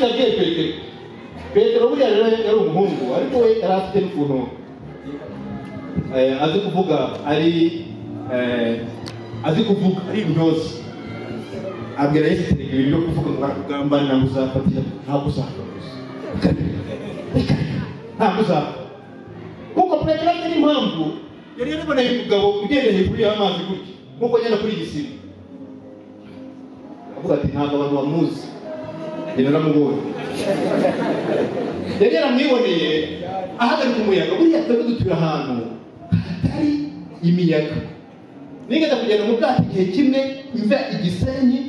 Yesu yabwiye Petero. Petero buriya rero yari umuhungu, ariko we yari afite n'ukuntu azi kuvuga, ari azi kuvuga ari intyoza. Abwira Yesu ati reka ibintu byo kuvuga ngo barakugambanira ngo uzafatira, ntabwo uzapfa gusa, ntabwo uzapfa. Kuko Petero afite n'impamvu yari yaraboneye umugabo ugenda hejuru y'amazi gutya, nk'uko agenda kuri igisibo. Avuga ati ntabwo abantu bamuzi, njye naramubonye. Yari yaramwiboneye ahagarika umuyaga. Buriya twebwe dutuye ahantu hatari imiyaga. Nigeze kugenda mu bwato igihe kimwe mva i Gisenyi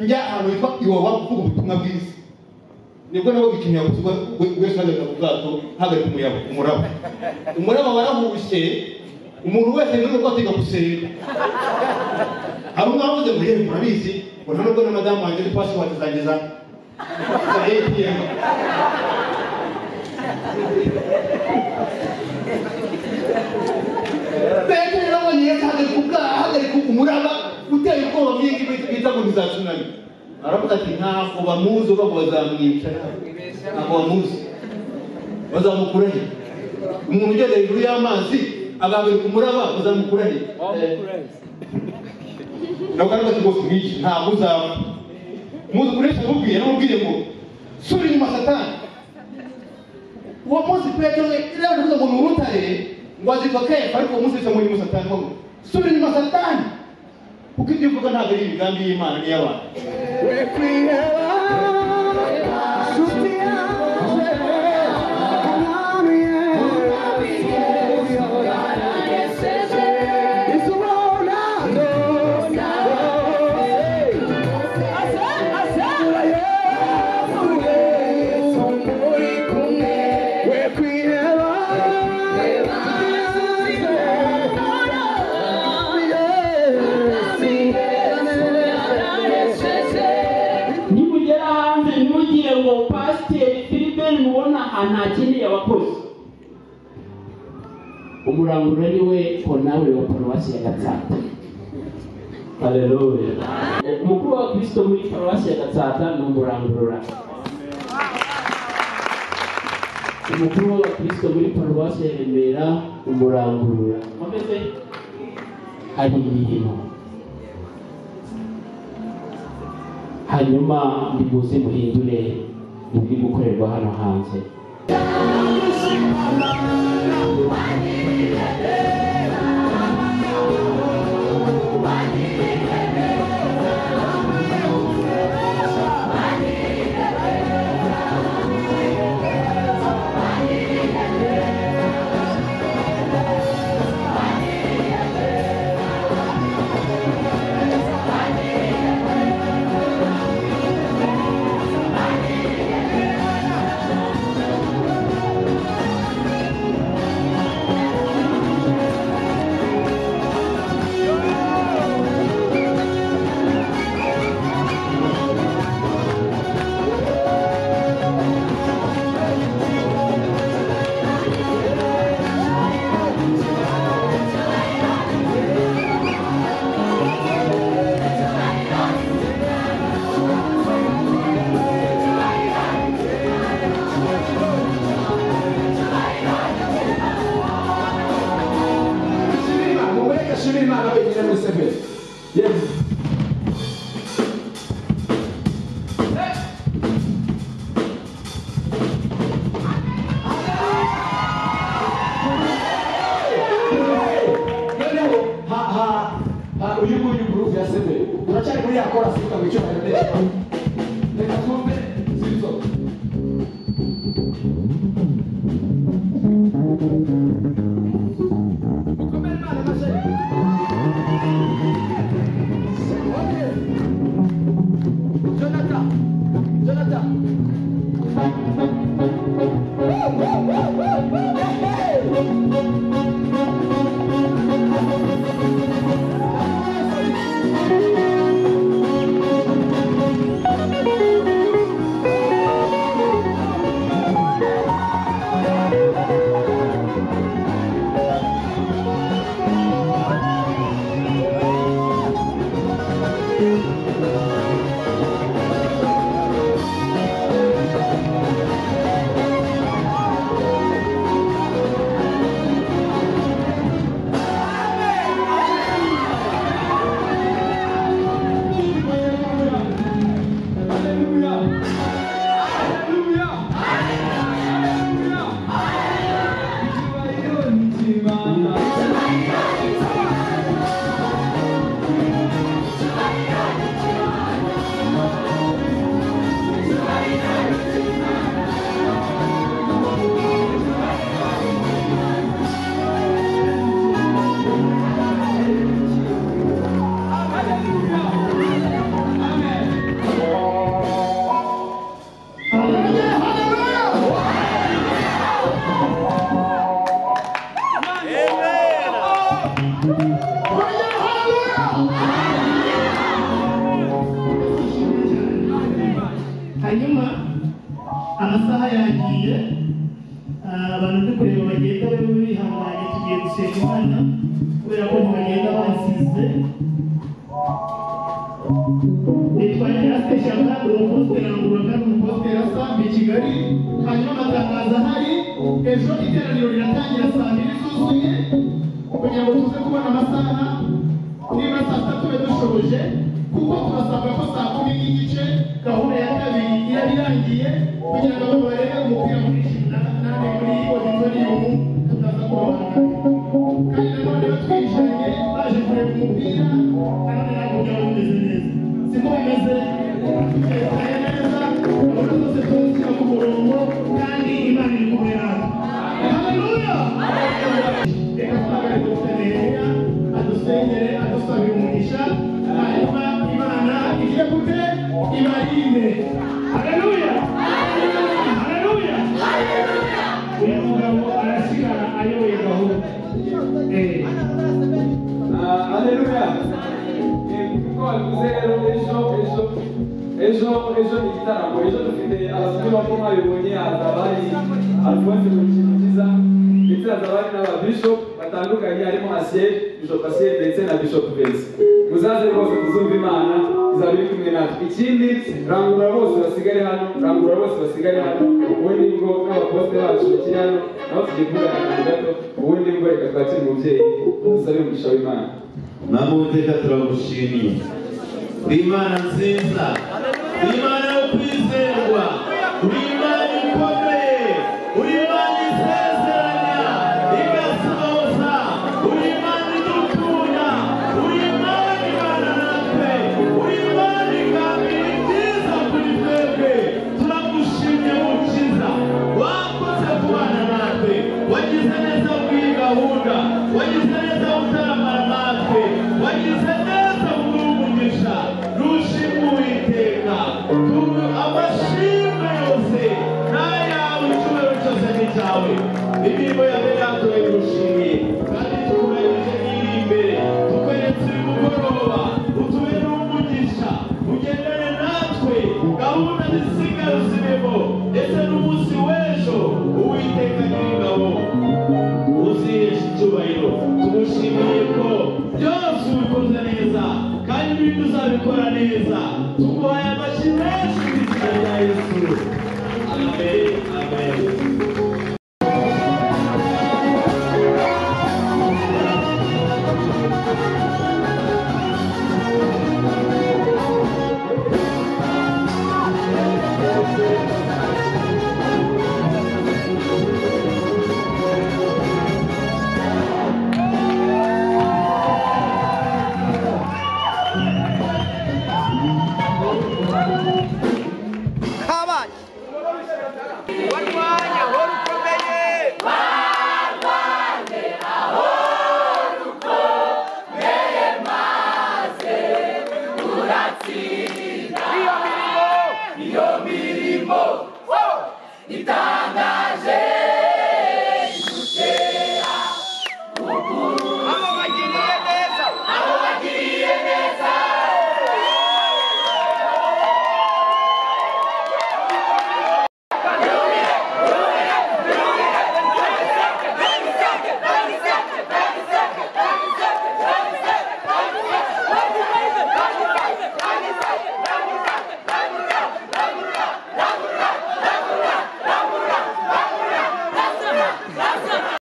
njya ahantu hitwa Iwawa kuvuga ubutumwa bwiza. Nibwo nabwo ikintu yakoze ubwo Yesu ahagarika mu bwato, ahagarika umuyaga, umuraba. Umuraba warahushye, umuntu wese muri ubwo bwato yiga gusenga. Hari umwe wavuze ngo yewe murabizi, ngo nta nubwo na madamu wanjye ari password zanjye za ATM. Petero yarabonye Yesu ahagarika ubwato, ahagarika umuraba uteye ubwoba mwinshi bita ngo ni za tsunami. Aravuga ati ntabwo bamuzi, ubwo bazamwica, ntabwo bamuzi, bazamukura he? Umuntu ugenda hejuru y'amazi agahagarika umuraba, bazamukura he? Ntabwo aravuga ati rwose mwiki ntabwo uzapfa. Muzi ukoresha amubwiye, yaramubwiye ngo sura inyuma Satani. Uwo munsi Petero rero aravuga ngo ni urutare, ngo azitwa Kefa, ariko uwo munsi yise ngo ni Satani, ngo sura inyuma Satani, kuko ibyo uvuga ntabwo ari imigambi y'Imana n'iy'abantu. Nimugera hanze ntimugire ngo Pasiteri Philibert mubona aha ntakeneye abakozi. Umurangurura ni we Honorable wa paruwasi ya Gatsata. Haleluya. Umukuru wa Kristo muri paruwasi ya Gatsata ni umurangurura. Umukuru wa Kristo muri paruwasi ya Remera umurangurura. Komeze hari imirimo. Hanyuma nimuze muhindure ibiri gukorerwa hano hanze. Uyu nguyu group ya sebe uracyari muri ya chorus ikaba icyubahiro neza. Reka twumve Zirizo. Mukomere Imana amashyi. Jonathan, Jonathan. Hanyuma amasaha yagiye, abantu ndi kureba bagenda bihanganye, tugiye gusenga Imana kubera ko ntibagenda bansize. Nitwa Eraste Shyaka, ndi umupositeri Rangurura kandi umupositeri asa i Kigali. Hanyuma amatangazo ahari, ejo iteraniro riratangira saa 2 zuzuye kugira ngo tuze kubona amasaha, niba saa 3 tube dushoboje, kuko turasabwa ko saa 10:15 gahunda ya kabiri iraba irangiye kugira ngo abantu barebe umupira mwinshi nane muri auditorium tutaza kubabangamira. Kandi nanone batwishanye baje kureba umupira, nanone ntabwo byaba bimeze neza, siko bimeze? Twitaye neza, gahunda zose tuzishyira ku murongo kandi Imana iri kumwe natwe. Haleluya! Reka twagare Dr. Nehemiya adusengere, adusabire umugisha, hanyuma Imana igiye gute ibarinde. Haleluya! Haleluya! Uyu mugabo arasigara ayoboye gahunda. Haleluya! Kuko babivuze rero, ejo ejo ni igitaramo. Ejo dufite abasore bako mwabibonye, hazaba hari Alphonse Mukiza, ndetse hazaba hari n'ababishop batandukanye, harimo Asiel, Bishop Asiel ndetse na Bishop Vesi. Muzaze rwose tuzumva Imana izaba iri kumwe natwe. Ikindi, rangurura bose basigare hano, rangurura bose basigare hano. Ubundi bwo n'abaposte bacu bakiri hano nabo tugiye kuvugana akantu gato. Ubundi bwo reka twakire umubyeyi dusabe umugisha w'Imana. Mwami Uwiteka, turagushimiye, uri Imana nziza, uri Imana yo kwizerwa, uri Imana ikomeye, uri Imana isezeranya igasohoza, uri Imana idukunda, uri Imana ibana natwe, uri Imana igambira ibyiza kuri twebwe. Turagushimye Mukiza, wakoze kubana natwe, wagize neza muri iyi gahunda, wagize neza gutaramana natwe, wagize neza kuduha umugisha. Rushimwe Uwiteka, amashimwe yose n'ayawe, icyubahiro cyose ni icyawe. Imirimo yawe turayigushimiye kandi tukuragije n'iri imbere, tukweretse uyu mugoroba, utubere umugisha, ugendane natwe, gahunda zisigaye uzibemo, ndetse n'umunsi w'ejo. Uwiteka Nyiringabo, uzihesha icyubahiro. Tumushimiye ko byose ubikoze neza kandi n'ibindi uzabikora neza. Tuguhaye amashyi menshi mu izina rya Yesu. Amen, amen.